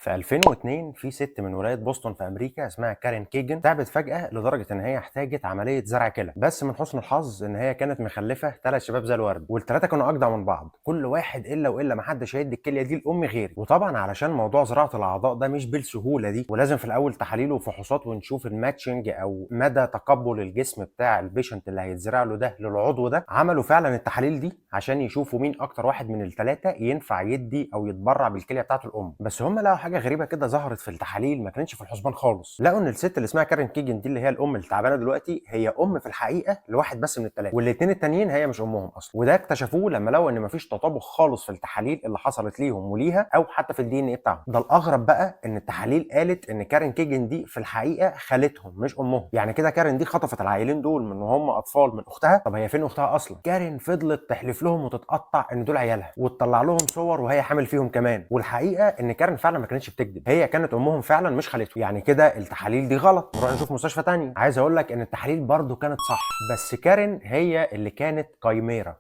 في 2002 في ست من ولاية بوسطن في امريكا اسمها كارين كيجن تعبت فجاة لدرجة ان هي احتاجت عملية زرع كلى. بس من حسن الحظ ان هي كانت مخلفه 3 شباب زي الورد، والثلاثة كانوا اجدع من بعض، كل واحد الا والا ما حدش هيدي الكلية دي لامي غيري. وطبعا علشان موضوع زراعة الاعضاء ده مش بالسهولة دي، ولازم في الاول تحاليل وفحوصات ونشوف ال matching او مدى تقبل الجسم بتاع ال patient اللي هيتزرع له ده للعضو ده. عملوا فعلا التحاليل دي عشان يشوفوا مين اكتر واحد من الثلاثة ينفع يدي او يتبرع بالكلية بتاعته الام. بس هم لقوا حاجة غريبة كده ظهرت في التحاليل ما كانتش في الحسبان خالص. لقوا ان الست اللي اسمها كارين كيجن دي اللي هي الام اللي تعبانة دلوقتي هي ام في الحقيقة لواحد بس من الثلاثة، والاثنين التانيين هي مش امهم اصلا. وده اكتشفوه لما لقوا ان مفيش تطابق خالص في التحاليل اللي حصلت ليهم وليها او حتى في ال DNA بتاعهم. ده الاغرب بقى ان التحاليل قالت ان كارين كيجن دي في الحقيقة خالتهم مش امهم. يعني كده كارين دي خطفت العيلين دول من وهم اطفال من اختها. طب هي فين اختها اصلا؟ كارين فضلت تحلف لهم وتتقطع ان دول عيالها، وتطلع لهم صور وهي حامل فيهم كمان. والحقيقة ان كارين فعلا ما كانتش بتكذب، هي كانت امهم فعلا مش خالته. يعني كده التحاليل دي غلط، نروح نشوف مستشفى تانية. عايز اقول لك ان التحاليل برضو كانت صح، بس كارين هي اللي كانت chimera.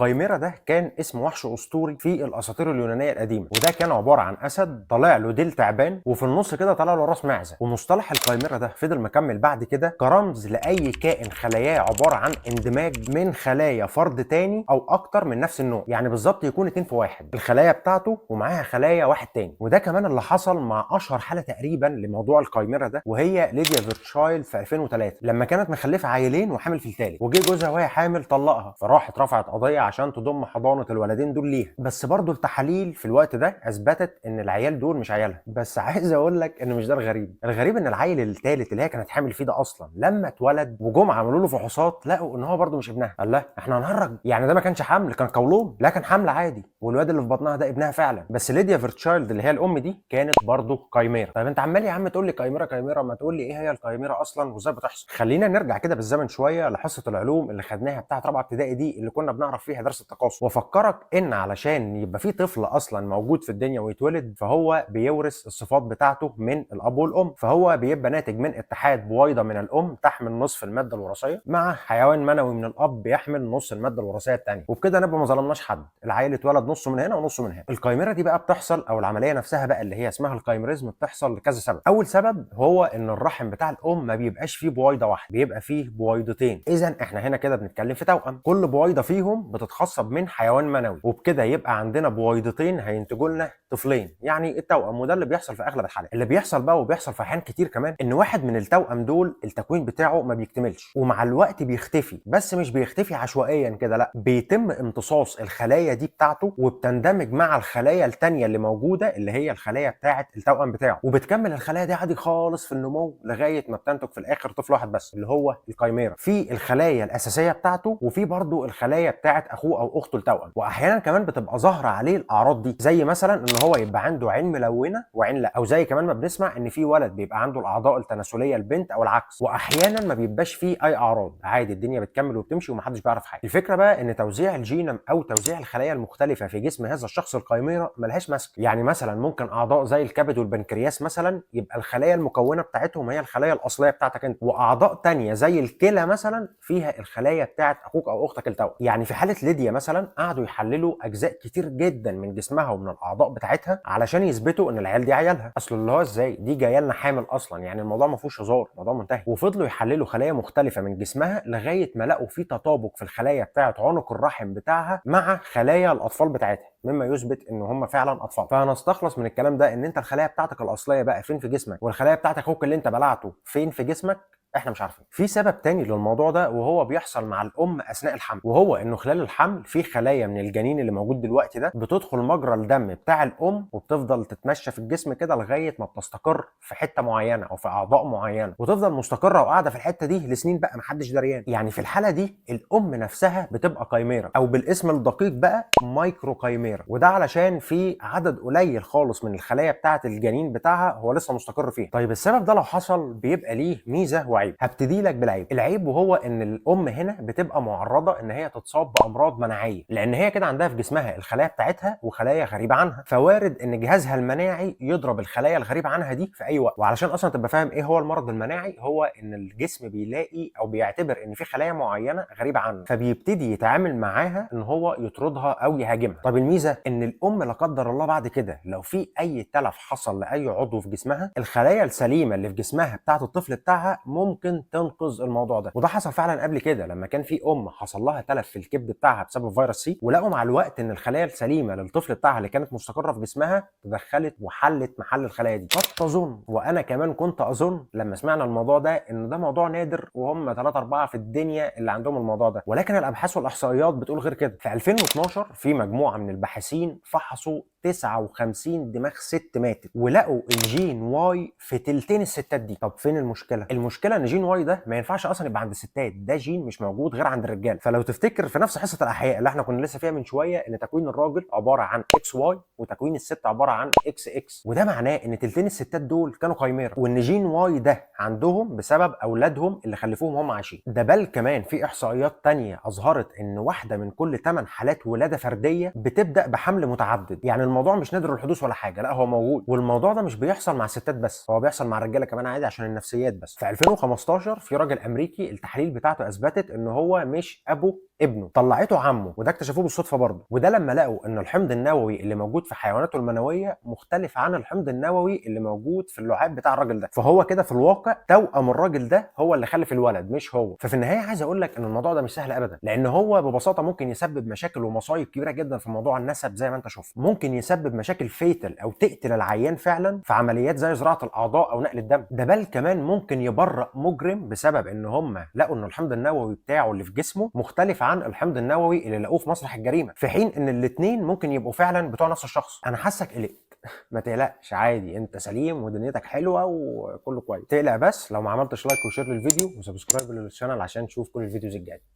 chimera ده كان اسم وحش اسطوري في الاساطير اليونانية القديمة، وده كان عبارة عن اسد طالع له ديل تعبان وفي النص كده طالع له راس معزة. ومصطلح ال chimera ده فضل مكمل بعد كده كرمز لاي كائن خلاياه عبارة عن اندماج من خلايا فرد تاني او اكتر من نفس النوع، يعني بالظبط يكون 2 في 1، الخلايا بتاعته ومعاها خلايا واحد تاني. وده كمان اللي حصل مع اشهر حاله تقريبا لموضوع ال chimera ده، وهي ليديا فيرتشايلد في 2003 لما كانت مخلفه عيلين وحامل في الثالث، وجه جوزها وهي حامل طلقها، فراحت رفعت قضية عشان تضم حضانة الولدين دول ليها. بس برضو التحاليل في الوقت ده اثبتت ان العيال دول مش عيالها. بس عايز اقول لك ان مش ده الغريب، الغريب ان العيل الثالث اللي هي كانت حامل فيه ده اصلا لما اتولد وجم عملوا له فحوصات لقوا ان هو برضو مش ابنها. قال لا احنا هنهرج، يعني ده ما كانش حمل، كان قولون، لا كان حمل عادي، والواد اللي في بطنها ده ابنها فعلا. بس ليديا فيرتشايلد اللي هي الام دي كانت برضو chimera. طيب انت عمال يا عم تقول لي chimera chimera، ما تقول لي ايه هي ال chimera اصلا وازاي بتحصل؟ خلينا نرجع كده بالزمن شوية لحصه العلوم اللي خدناها بتاعه رابعه ابتدائي دي اللي كنا بنعرف فيها درس التكاثر. وافكرك ان علشان يبقى في طفل اصلا موجود في الدنيا ويتولد فهو بيورث الصفات بتاعته من الاب والام، فهو بيبقى ناتج من اتحاد بويضة من الام تحمل نصف المادة الوراثية مع حيوان منوي من الاب بيحمل نص المادة الوراثية الثانية، وبكده نبقى ما ظلمناش حد، العيل اتولد نصه من هنا ونصه من هنا. ال chimera دي بقى بتحصل، او العملية نفسها بقى اللي هي اسمها ال chimerism، بتحصل لكذا سبب. اول سبب هو ان الرحم بتاع الام ما بيبقاش فيه بويضة واحدة، بيبقى فيه بويضتين. اذا احنا هنا كده بنتكلم في توأم، كل بويضة فيهم بتتخصب من حيوان منوي، وبكده يبقى عندنا بويضتين هينتجوا لنا طفلين، يعني التوأم. وده اللي بيحصل في اغلب الحالات. اللي بيحصل بقى وبيحصل في احيان كتير كمان ان واحد من التوأم دول التكوين بتاعه ما بيكتملش، ومع الوقت بيختفي، بس مش بيختفي عشوائيا كده، لا بيتم امتصاص الخلايا دي بتاعته وبتندمج مع الخلايا التانية اللي موجودة اللي هي الخلايا بتاعه التوأم بتاعه، وبتكمل الخلايا دي عادي خالص في النمو لغاية ما بتنتج في الاخر طفل واحد بس اللي هو ال chimera، في الخلايا الاساسية بتاعته وفي برضه الخلايا بتاعه اخوه او اخته التوأم. واحيانا كمان بتبقى ظاهره عليه الاعراض دي، زي مثلا ان هو يبقى عنده عين ملونة وعين لا، او زي كمان ما بنسمع ان في ولد بيبقى عنده الاعضاء التناسلية البنت او العكس. واحيانا ما بيبقاش فيه اي اعراض، عادي الدنيا بتكمل وبتمشي ومحدش بيعرف حاجة. الفكرة بقى ان توزيع الجينوم او توزيع الخلايا المختلفة في جسم هذا الشخص ال chimera ملهاش مسك. يعني مثلا ممكن اعضاء زي الكبد والبنكرياس مثلا يبقى الخلايا المكونة بتاعتهم هي الخلايا الاصلية بتاعتك انت، واعضاء تانية زي الكلى مثلا فيها الخلايا بتاعت اخوك او اختك التوأم. يعني في حاله ليديا مثلا قعدوا يحللوا اجزاء كتير جدا من جسمها ومن الاعضاء بتاعتها علشان يثبتوا ان العيال دي عيالها. اصل اللي هو ازاي دي جاية لنا حامل اصلا، يعني الموضوع ما فيهوش هزار، الموضوع منتهي. وفضلوا يحللوا خلايا مختلفة من جسمها لغاية ما لقوا في تطابق في الخلايا بتاعه عنق الرحم بتاعها مع خلايا الاطفال بتاعتها، مما يثبت ان هم فعلا اطفال. فهنستخلص من الكلام ده ان انت الخلايا بتاعتك الاصلية بقى فين في جسمك، والخلايا بتاعتك اخوك اللي انت بلعته فين في جسمك، احنا مش عارفين. في سبب تاني للموضوع ده وهو بيحصل مع الام اثناء الحمل، وهو انه خلال الحمل في خلايا من الجنين اللي موجود دلوقتي ده بتدخل مجرى الدم بتاع الام وبتفضل تتمشى في الجسم كده لغاية ما بتستقر في حتة معينة او في اعضاء معينة، وتفضل مستقره وقاعدة في الحتة دي لسنين بقى محدش دريان. يعني في الحالة دي الام نفسها بتبقى chimera، او بالاسم الدقيق بقى microchimera، وده علشان في عدد قليل خالص من الخلايا بتاعه الجنين بتاعها هو لسه مستقر فيها. طيب السبب ده لو حصل بيبقى ليه ميزة وعيب. وعيب. هبتدي لك بالعيب. العيب وهو ان الام هنا بتبقى معرضه ان هي تتصاب بامراض مناعية، لان هي كده عندها في جسمها الخلايا بتاعتها وخلايا غريبة عنها، فوارد ان جهازها المناعي يضرب الخلايا الغريبة عنها دي في اي وقت. وعلشان اصلا تبقى فاهم ايه هو المرض المناعي، هو ان الجسم بيلاقي او بيعتبر ان في خلايا معينة غريبة عنه، فبيبتدي يتعامل معاها ان هو يطردها او يهاجمها. طب الميزة ان الام لا قدر الله بعد كده لو في اي تلف حصل لاي عضو في جسمها، الخلايا السليمة اللي في جسمها بتاعه الطفل بتاعها ممكن تنقذ الموضوع ده. وده حصل فعلا قبل كده لما كان في ام حصل لها تلف في الكبد بتاعها بسبب فيروس سي، ولقوا مع الوقت ان الخلايا السليمة للطفل بتاعها اللي كانت مستقره في جسمها تدخلت وحلت محل الخلايا دي. قد تظن، وانا كمان كنت اظن لما سمعنا الموضوع ده، ان ده موضوع نادر وهم 3 4 في الدنيا اللي عندهم الموضوع ده، ولكن الابحاث والاحصائيات بتقول غير كده. في 2012 في مجموعة من الباحثين فحصوا 59 دماغ ست ماتت، ولقوا الجين Y في تلتين الستات دي. طب فين المشكلة؟ المشكلة ان جين Y ده ما ينفعش اصلا يبقى عند الستات، ده جين مش موجود غير عند الرجال. فلو تفتكر في نفس حصة الاحياء اللي احنا كنا لسه فيها من شوية، ان تكوين الراجل عبارة عن XY وتكوين الست عبارة عن XX، وده معناه ان تلتين الستات دول كانوا chimera، وان جين Y ده عندهم بسبب اولادهم اللي خلفوهم هم عايشين. ده بل كمان في احصائيات تانية اظهرت ان واحدة من كل 8 حالات ولاده فردية بتبدا بحمل متعدد. يعني الموضوع مش نادر الحدوث ولا حاجه، لا هو موجود. والموضوع ده مش بيحصل مع الستات بس، هو بيحصل مع الرجالة كمان عادي عشان النفسيات بس. في 2015 في راجل امريكي التحاليل بتاعته اثبتت ان هو مش ابو ابنه، طلعته عمه، وده اكتشفوه بالصدفة برضه. وده لما لقوا ان الحمض النووي اللي موجود في حيواناته المنوية مختلف عن الحمض النووي اللي موجود في اللعاب بتاع الراجل ده، فهو كده في الواقع توأم الراجل ده هو اللي خلف الولد مش هو. ففي النهاية عايز اقول لك ان الموضوع ده مش سهل ابدا، لان هو ببساطة ممكن يسبب مشاكل ومصايب كبيرة جدا في موضوع النسب زي ما انت شفت. ممكن يسبب مشاكل fatal او تقتل العيان فعلا في عمليات زي زراعة الاعضاء او نقل الدم. ده بل كمان ممكن يبرأ مجرم بسبب ان هم لقوا ان الحمض النووي بتاعه اللي في جسمه مختلف عن الحمض النووي اللي لقوه في مسرح الجريمة، في حين ان الاثنين ممكن يبقوا فعلا بتوع نفس الشخص. انا حاسك قلقت، ما تقلقش عادي، انت سليم ودنيتك حلوة وكله كويس. تقلق بس لو ما عملتش like و share للفيديو و subscribe لل channel عشان تشوف كل ال videos الجاية.